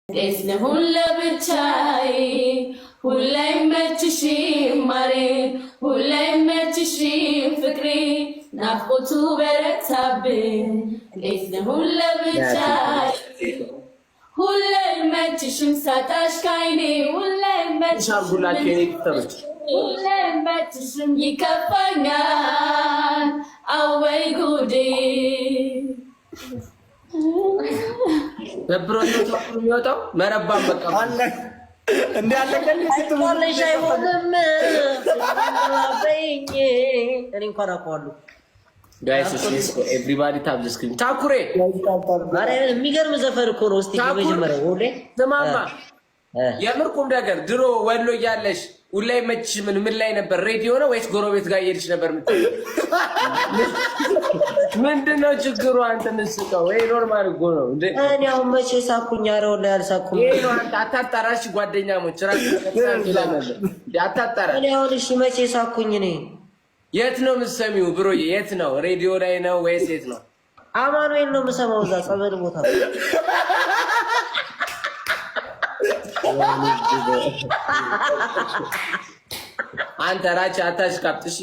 እንዴት ልሁን ለብቻዬ? ሁሌ አይመችሽም ማሬ፣ ሁሌ አይመችሽም ፍቅሬ፣ ናፍቆቱ በረታብኝ። እንዴት ልሁን ለብቻዬ? ሁሌ አይመችሽም ሳጣሽ ካይኔ፣ ሁሌ አይመችሽም፣ ሁሌ አይመችሽም ይከፋኛል። አወይ ጉዴ። ደብሮ የሚወጣው መረባን በቃ እንደ አለቀልሽ አይሆንም በይኝ። እኔ እንኳን አውቀዋለሁ። Guys, everybody tap the screen። ታኩሬ። ማርያምን የሚገርም ዘፈን እኮ ነው። እስቲ ከመጀመሪያው ሁሌ ስማማ፣ የምር ቁም ነገር፣ ድሮ ወሎ እያለሽ ሁላይ መች ምን ምን ላይ ነበር? ሬዲዮ ነው ወይስ ጎረቤት ጋር እየሄድሽ ነበር? ምንድን ነው ችግሩ? አንተ ምስቀው ወይ normal እኮ ነው እንዴ? እኔ አሁን መቼ ሳኩኝ? ኧረ ወላሂ አልሳኩም። ይሄ ነው። አንተ አታጣራሽ፣ ጓደኛሞች ራስ አታጣራ። እኔ አሁን እሺ መቼ ሳኩኝ እኔ? የት ነው የምትሰሚው bro ዬ? የት ነው? ሬዲዮ ላይ ነው ወይስ የት ነው? አማኑኤል ነው የምሰማው፣ እዛ ጸበል ቦታ። አንተ ራች አታሽቃብጥ። እሺ።